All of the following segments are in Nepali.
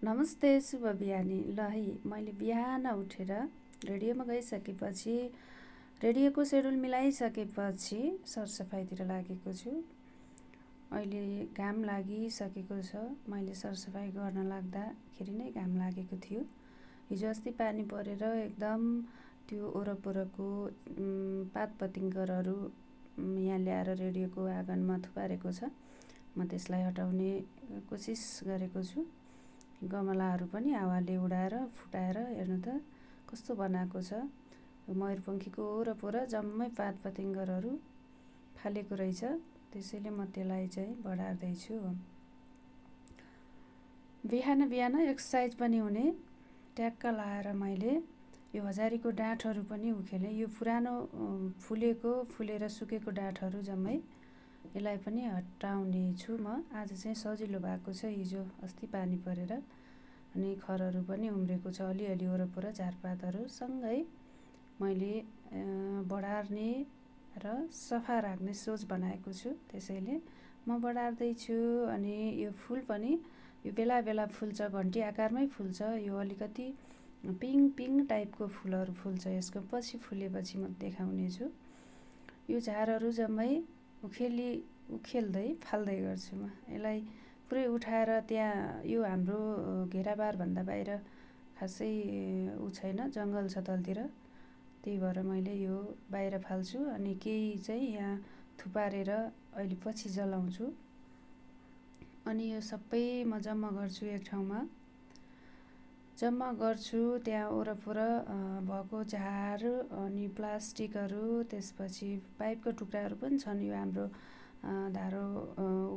नमस्ते, शुभ बिहानी। ल है, मैले बिहान उठेर रेडियोमा गइसकेपछि रेडियोको सेड्युल मिलाइसकेपछि सरसफाइतिर लागेको छु। अहिले घाम लागिसकेको छ। मैले सरसफाइ गर्न लाग्दाखेरि नै घाम लागेको थियो। हिजो अस्ति पानी परेर एकदम त्यो ओरपरको पातपतिङ्गरहरू यहाँ ल्याएर रेडियोको आँगनमा थुपारेको छ। म त्यसलाई हटाउने कोसिस गरेको छु। गमलाहरू पनि हावाले उडाएर फुटाएर हेर्नु त कस्तो बनाएको छ। मयूरपङ्खीको वरपर जम्मै पातपतिङ्गरहरू फालेको रहेछ। त्यसैले म त्यसलाई चाहिँ बढार्दैछु। बिहान बिहान एक्सर्साइज पनि हुने ट्याक्क लाएर मैले यो हजारीको डाँठहरू पनि उखेलेँ। यो पुरानो फुलेर सुकेको डाँठहरू जम्मै यसलाई पनि हटाउने छु म। आज चाहिँ सजिलो भएको छ, हिजो अस्ति पानी परेर अनि खरहरू पनि उम्रेको छ अलिअलि वरपर झारपातहरू सँगै मैले बढार्ने र सफा राख्ने सोच बनाएको छु। त्यसैले म बढार्दैछु। अनि यो फुल पनि यो बेला बेला फुल्छ, घन्टी आकारमै फुल्छ। यो अलिकति पिङ टाइपको फुलहरू फुल्छ। यसको पछि फुलेपछि म देखाउने छु। यो झारहरू जम्मै उखेल्दै फाल्दै गर्छु म। यसलाई पुरै उठाएर त्यहाँ यो हाम्रो घेराबारभन्दा बाहिर खासै छैन, जङ्गल छ तलतिर। त्यही भएर मैले यो बाहिर फाल्छु अनि केही चाहिँ यहाँ थुपारेर अहिले पछि जलाउँछु। अनि यो सबै म जम्मा गर्छु एक ठाउँमा। जम्मा गर्छु त्यहाँ वरपर भएको झार अनि प्लास्टिकहरू, त्यसपछि पाइपको टुक्राहरू पनि छन्। यो हाम्रो धारो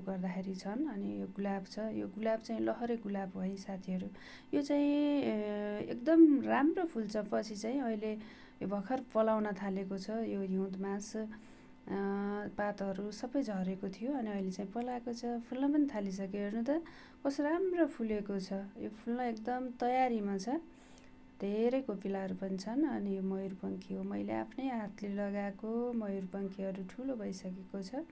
गर्दाखेरि छन्। अनि यो गुलाब छ। यो गुलाब चाहिँ लहरे गुलाब हो है साथीहरू। यो चाहिँ एकदम राम्रो फुल्छ। पछि चाहिँ अहिले यो भर्खर पलाउन थालेको छ। यो हिउँदमास पातहरू सबै झरेको थियो अनि अहिले चाहिँ पलाएको छ, फुल्न पनि थालिसक्यो। हेर्नु त कस्तो राम्रो फुलेको छ। यो फुल्न एकदम तयारीमा छ। धेरै कोपिलाहरू पनि छन्। अनि यो मयूरपङ्खी हो, मैले आफ्नै हातले लगाएको मयूरपङ्खीहरू ठुलो भइसकेको छ।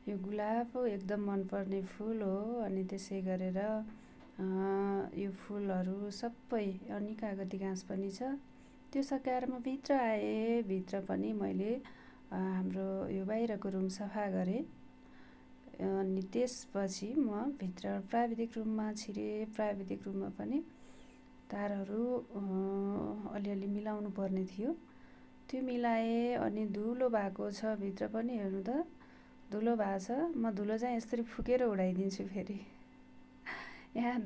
यो गुलाब एकदम मनपर्ने फुल हो। अनि त्यसै गरेर यो फुलहरू सबै अनि कागती घाँस पनि छ। त्यो सकाएर म भित्र आएँ। भित्र पनि मैले हाम्रो यो बाहिरको रुम सफा गरेँ। अनि त्यसपछि म भित्र प्राविधिक रुममा छिरेँ। प्राविधिक रुममा पनि तारहरू अलिअलि मिलाउनु पर्ने थियो, त्यो मिलाएँ। अनि धुलो भएको छ भित्र पनि, हेर्नु त धुलो भएको छ। म धुलो चाहिँ यसरी फुकेर उडाइदिन्छु। फेरि यहाँ